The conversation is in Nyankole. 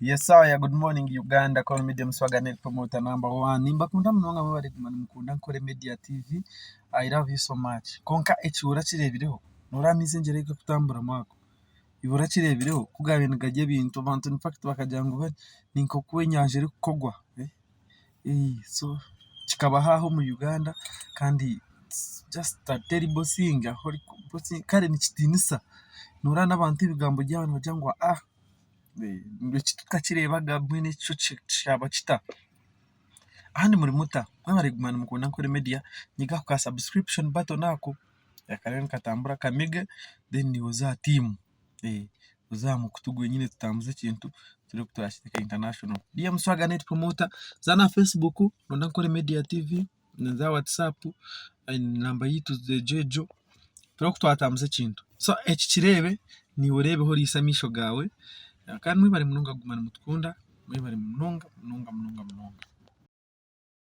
Yes sir, good morning Uganda, call me the Swagger Net Promoter number one. Nimbakunda munonga mwebare kuguma nimukunda Nkore Media TV. I love you so much. Kwonka eki orakireebireho, noreeba amaizi engyere ei garikutamburamu ago, iwe orakireebireho ku gaabaire nigarya ebintu abantu in fact bakagira ngu ni nk'oku enyanja erikukogwa. So kikabaho aha omu Uganda kandi it's just a terrible thing kare nikitiinisa. Noreeba n'abantu ebigambo byabo nibagira ngu Eki tutakireebaga mbwenu eki kyo kyaba kita? Ahandi muri muta? Mwebare kuguma nimukunda Nkore Media, nyiga aha ka subscription button ako, akariyo nikatambura akamige then iwe oze aha tiimu, oze aha mukutu gwenyine tutambuze ekintu turebe oku turakiteeka international. DM Swagger Net Promoter, za n'aha Facebook ronda Nkore Media TV, na WhatsApp enamba yaitu egyo egyo, turebe oku twatambuza ekintu. So eki kireebe naiwe oreebeho oriise amaisho gaawe kandi mwebare munonga kuguma nimutukunda, mwebare munonga munonga munonga munonga.